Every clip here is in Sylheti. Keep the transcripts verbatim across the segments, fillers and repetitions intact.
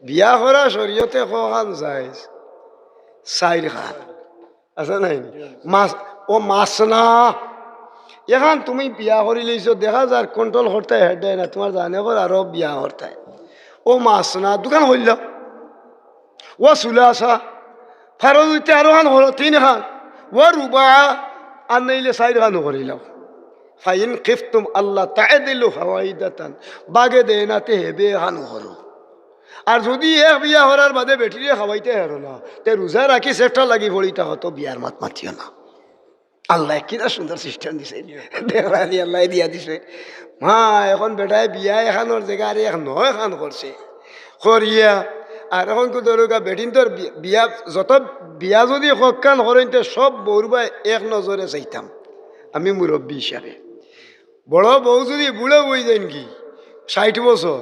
বিয়া করা শরীয়তে কয়খান জায়েজ? চাইরখান। আছে নায়নি? মাস, ও মাসনা। এখান তুমি বিয়া করিলাইছো, দেখা যার control করতায় হেডে না, তুমার জানে কর আরো বিয়া করতায়। ও মাসনা, দুখান অইলো। ও সুলাসা, ফারজ অইতে আরো খান করো, তিনখান। ও রুবা, আর নাইলে চাইরখানও করিলাও। ফাইন খিফতুম আল্লা তা'দিলু ফাওয়াহিদাতান, বাগে দেয় না তে হেবে এখানও করো। আর যুদি এক বিয়া করার বাদে বেটিরে খাওয়াইতে পারো না, তে রোজা রাখি চেষ্টা লাগি পড়ি, তা অত বিয়ার মাত মাতিও না। আল্লায় কিতা সুন্দর system দিছে, দেখরানি আল্লায় দিয়া দিছে। মা, এখন বেটায় বিয়া এখানর জাগা আর এক নয়খান করছে, করিয়া। আর এখন কু ধরুকা বেটিন্তর বি-, বিয়া, যত বিয়া যুদি কয়খান করইন, তে সব বউর বায় এক নজরে চাইতাম আমি মুরব্বি হিসাবে। বড় বউ যুদি বুড়া অই যাইন গি, ষাইট বছর,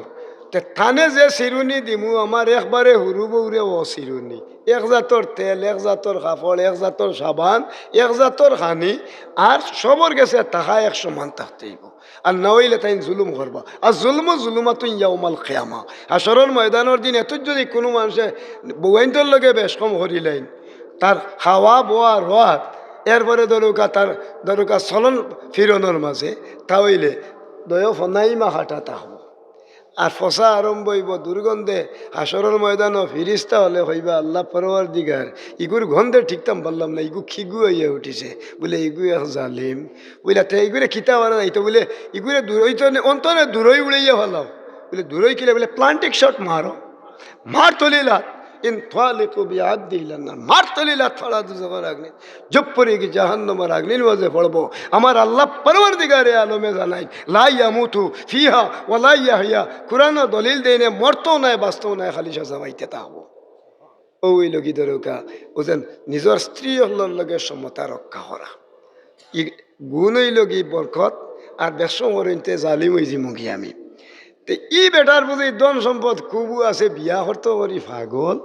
তে তানে যে চিরুনি দিমু, আমার একবারে হুরু বউরে অ চিরুনি। এক জাতর তেল, এক জাতর কাপড়, এক জাতর সাবান, এক জাতর খানি, আর সবর গেছে থাকা এক সমান থাকতে অইব। আর না অইলে তাইন জুলুম করবা। আর জুলমু জুলুমাতুন ইয়াউমাল কিয়ামা। হাশরর ময়দানর দিন এত যুদি কুনু মানষে বউয়াইন্তর লগে বেশকম করিলাইন, তার খাওয়া বওয়া রোয়াত, এরপরে ধরুকা তার ধরুকা চলন ফিরনর মাঝে, তা অইলে দয় ফনাইমা খাটা থাকবো। আর ফসা আরম্ভ অইব, দুর্গন্ধে হাশরর ময়দানো ফিরিস্তা অকলে কইবা, "আল্লা পরওয়ারদিগার, ইগুর গন্ধে ঠিকতাম পারলাম না, ইগু কিগু আইয়া উঠিছে?" বুলে, "ইগু এক জালিম।" বুলে, "তে ইগুরে কিতা করা যাইতো?" বুলে, "ইগুরে দূরই তো নে-, অন্তরে দূরই উড়াইয়া ফালাও।" বুলে, "দূরই কিলা?" বুলে, "প্লান্টিক শট মারো।" মার তলি লাত, ইনতালিকু বিআবদি ইলান নার। মার তলি লাত ফাড়া দুজখর আগ্নি, জুপ পড়ি গি জাহান্নামর আগ্নির মাঝে পড়বো। আমার আল্লা পরওয়ারদিগারে আলমে জানাইন, "লা ইয়ামুতু ফিহা ওয়া লা ইয়াহইয়া।" কুরআনো দলিল দেইনে, মরতও নায়, বাঁচতও নায়, খালি সাজা পাইতে থাকবো। অউ অইলো গি ধরুকা, বুঝেন, নিজর স্ত্রী অকলর লগে সমতা রক্ষা করা। ই গুণ অইলো গি বরকত, আর বেশকম করইন তে জালিম অইযিমু গি আমি। তে ই বেটার বুঝি ধন সম্পদ খুবউ আছে, বিয়া করতো করি পাগল।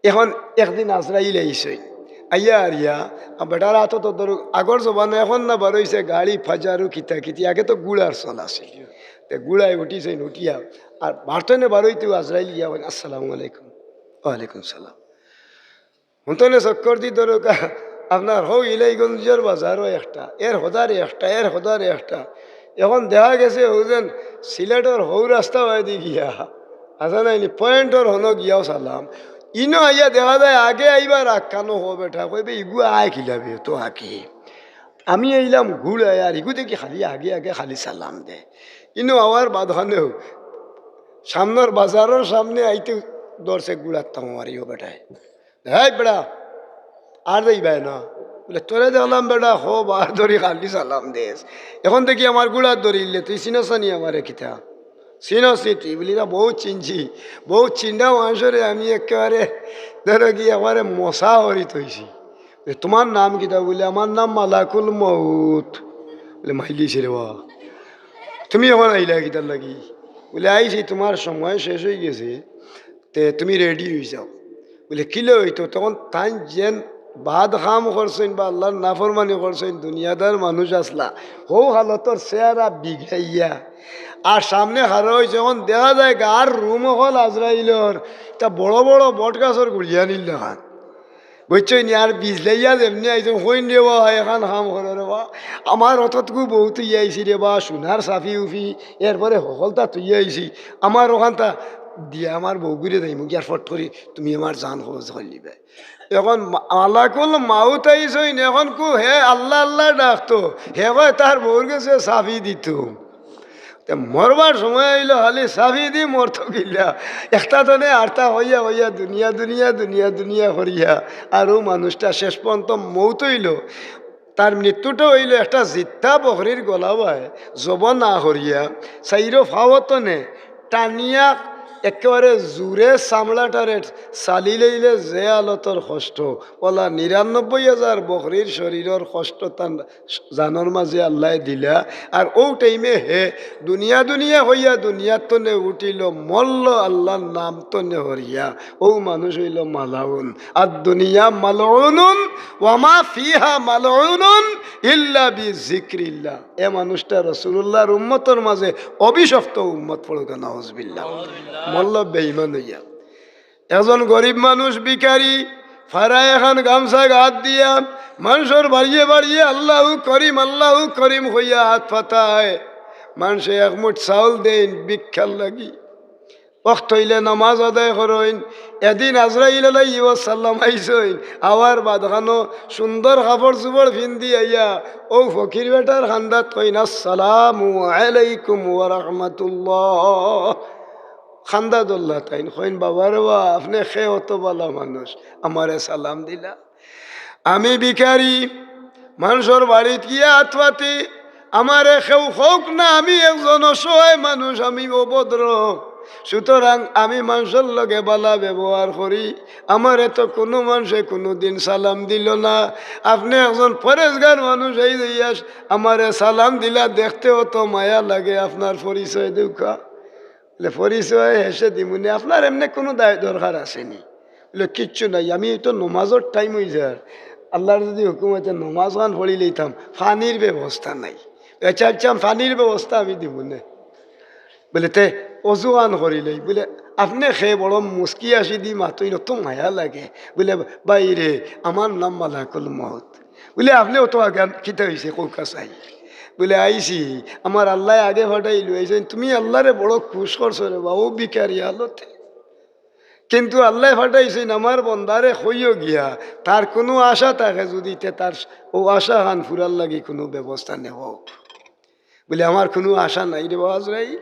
এখন একদিন আজরাইল আইছইন, আইয়া আরিয়া, আ, বেটার আতো তো ধরো আগর জমানা, এখন না বারইছে গাড়ি, পাজারো, কিতা কিতি, আগে তো ঘুড়ার চল আছিল। তে ঘুড়ায় উঠিছইন, উঠিয়া আর বারতনে বারইতেউ আজরাইল গিয়া কইন, "আসসালামু আলাইকুম।" "ওয়ালাইকুম সালাম।" হুনতনে চক্কর দি ধরুকা, আপনার হউ ইলাইগঞ্জর বাজারও একটা, এর হদারে একটা, এর হদারে একটা। এখন দেখা গেছে হউ যেন সিলেটর হউ রাস্তা বায়দি গিয়া, আছে নায়নি, পয়েন্টর হনো গিয়াও সালাম। ইনো আইয়া দেখা যায় আগে আইবার আগ কানো হউ বেটা, কইবে, "ইগু আয় কিলাবে তো আগে।" আমি আইলাম ঘুড়ায়, আর ইগু দেখি খালি আগে আগে খালি সালাম দে। ইনো আওয়ার বাদ খানেও সামনর বাজারর সামনে আইতে ধরছে ঘুড়ার তাম আমার ইও বেটায়। "হেই বেটা, আর যাইবায় না?" বুলে, "তোরে দেখলাম বেটা, হউ বার ধরি খালি সালাম দেস। এখন দেখি আমার ঘুড়াত ধরিলে, তুই চিনস নি আমারে কিতা?" "চিনস নি তুই?" বুলে, "না, বউত চিনছি, বউত চিন্তা মানষরে আমি একেবারে ধরো কি একেবারে মশা করি থইছি।" বুলে, "তোমার নাম কিতা?" বুলে, "আমার নাম মালাকুল মউত।" বুলে, "মাইলিছে রে বা, তুমি এখন আইলা কিতার লাগি?" বুলে, "আইছি, তোমার সময় শেষ অই গেছে, তে তুমি রেডি অই যাও।" বুলে, "কিলা অইতো?" তখন তাইন যেন বাদ কাম করছইন বা আল্লার নাফরমানি করছইন, দুনিয়াদার মানুষ আছলা, হউ হালতর চেহারা বিগড়াইয়া, আর সামনে খাড়া অইছে, এখন দেখা যায় গার রুম অকল আজরাইলর, তা বড় বড় বট গাছর গুড়িয়া নিল না খান। বুঝছইন নি? আর বিজলাইয়া যেমনে আইছইন, কইন রে বা, এখান কাম করো রে বা, আমার অতটুকু বউ থইয়া আইছি রে বা, সোনার সাফি উফি, এরপরে হকলতা থইয়া আইছি, আমার অখানতা দিয়া আমার বউগুরে যাইমু গিয়া, আর ফট করি তুমি আমার জান কবজ করিলিবায়। এখন মা-, মালাকুল মাউত আইছইন, এখন কু হে আল্লা আল্লা ডাকতো, হে কয় তার বউর গেছে সাফি দিতো। তে মরবার সময় অইলো খালি সাফি দি মরতো কিলা। একটা তনে আরতা কইয়া কইয়া দুনিয়া দুনিয়া দুনিয়া দুনিয়া করিয়া। আর অউ মানুষটা শেষ পর্যন্ত মউত অইলো। তার মৃত্যুটা অইলো একটা জিত্তা বকরির গলা বায় জব না করিয়া, চাইরো ফাও তনে টানিয়া একেবারে জুরে চামড়াটারে চালিলাইলে যে হালতর কষ্ট, অলা নিরানব্বই হাজার বকরির শরীরর কষ্ট তান জানর মাঝে আল্লায় দিলা। আর অউ টাইমে হে দুনিয়া দুনিয়া কইয়া দুনিয়ার তনে উঠিলো, মরলো আল্লার নাম তনে হরিয়া। অউ মানুষ অইলো মালাউন। আর দুনিয়া মালউনুন ওয়া মা ফিহা মালউনুন ইল্লা বিজিকরিল্লাহ। এ মানুষটা রাসুলুল্লাহর উম্মতর মাঝে অভিশপ্ত উম্মত পড়ুক্কা, নাউজুবিল্লাহ। মরলো বেঈমান অইয়া। একজন গরিব মানুষ ভিখারি, ফাড়া একখান গামছা গাত দিয়া, মানষর বাড়িয়ে বাড়িয়ে "আল্লাহু করিম, আল্লাহু করিম" কইয়া আত পাতায়। মানষে এক মুঠ চাউল দেইন ভিক্ষার লাগি। অক্ত অইলে নমাজ আদায় করইন। এদিন আজরাইল আলাইহিস সালাম আইছইন, আওয়ার বাদখানো সুন্দর কাপড়-চুপড় ফিন্দি আইয়া অউ ফকির বেটার কান্দাত কইন, "আসসালামু আলাইকুম ওয়া রাহমাতুল্লাহ।" কান্দা ধরলা তাইন, কইন, "বাবা রে বা, আপনে কে অত ভালা মানুষ, আমারে সালাম দিলা? আমি ভিখারি, মানষর বাড়িত গিয়া আত পাতি, আমারে কেউ কউক না আমি একজন অসহায় মানুষ, আমি অভদ্র। সুতরাং আমি মানষর লগে ভালা ব্যবহার করি, আমারে তো কুনু মানষে কুনুদিন সালাম দিলো না। আপনে একজন পরেজগার মানুষ, এই যে ইয়াস আমারে সালাম দিলা, দেখতে অত মায়া লাগে, আপনার পরিচয় দেউক্কা।" বলে, "পরিচয় হেষে দিমুনে, আপনার এমনে কুনু দায় দরকার আছে নি?" বলে, "কিচ্ছু নাই, আমি তো নমাজর টাইম অই যার, আল্লাহর যুদি হুকুম অয় তে নমাজ খান পড়ি লইতাম, পানির ব্যবস্থা নাই।" "আচ্ছা, আচ্ছা, পানির ব্যবস্থা আমি দিমুনে।" বলে, "তে অজু খান করি লই।" বলে, "আপনে কে?" বড় মুচকি হাসি দি মাতইন, অত মায়া লাগে। বলে, "ভাইরে, আমার নাম মালাকুল মউত।" বলে, "আপনে অত আগে কিতা অইছে, কউক্কা চাই।" বলে, "আইছি, আমার আল্লায় আগে পাঠাইলো, আইছইন, তুমি আল্লারে বড় খুশ করছো রে বা, অউ ভিখারি হালতে। কিন্তু আল্লায় পাঠাইছইন, আমার বন্দারে কইও গিয়া, তার কুনু আশা থাকে যুদি, তে তার অউ আশা খান পুরার লাগি কুনু ব্যবস্থা নেও।" বলে, "আমার কুনু আশা নাই রে বা আজরাইল।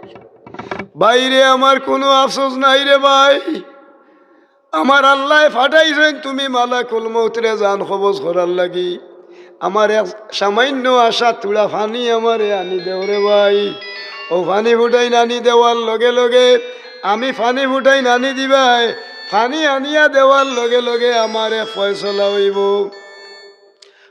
ভাইরে, আমার কুনু আফসোস নাই রে ভাই। আমার আল্লায় পাঠাইছইন তুমি মালাকুল মউতরে জান কবজ করার লাগি। আমার এক সামান্য আশা, থুড়া পানি আমারে আনি দেও রে ভাই।" অউ পানি ফুটাইন আনি দেওয়ার লগে লগে, আমি পানি ফুটাইন আনি দিবায়, পানি আনিয়া দেওয়ার লগে লগে আমার এক ফয়সলা অইবো।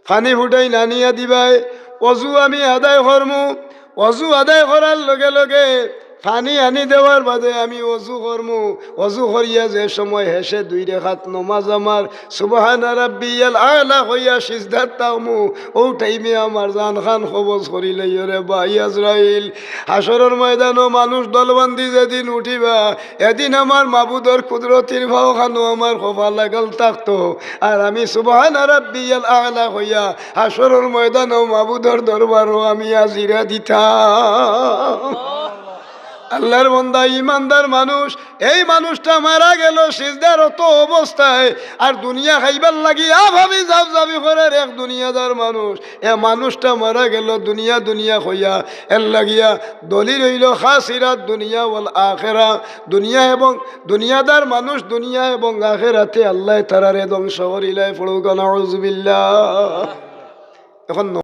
পানি ফুটাইন আনিয়া দিবায়, অজু আমি আদায় করমু, অজু আদায় করার লগে লগে পানি আনি দেওয়ার বাদে আমি অজু করমু, অজু করিয়া যে সময় হেষে দুই রেকাত নমাজ আমার, সুবহানা রাব্বিয়াল আ'লা কইয়া সিজদাত থাকমু, অউ টাইমে আমার জান খান কবজ করি লইও রে ভাই আজরাইল। হাশরর ময়দানো মানুষ দলবন্দি যেদিন উঠিবা, এদিন আমার মাবুদর কুদরতির পাও খানো আমার কপাল লাগাল থাকতো, আর আমি সুবহানা রাব্বিয়াল আ'লা কইয়া হাশরর ময়দানো মাবুদর দরবারো আমি হাজিরা দিতাম। আল্লাহর বন্দা, ইমানদার মানুষ, এই মানুষটা মারা গেল সিজদারত অবস্থায়, আর দুনিয়া খাইবার লাগি আফাফি জাফজাফি করের এক দুনিয়াদার মানুষ। এ মানুষটা মারা গেল দুনিয়া দুনিয়া কইয়া, এর লাগিয়া দলিল অইলো খাসিরাত দুনিয়া ওয়াল আখেরা। দুনিয়া এবং দুনিয়াদার মানুষ দুনিয়া এবং আখেরাতে আল্লায় তারারে ধ্বংস করিলায়, পড়ুক্কা নাউজুবিল্লাহ। এখন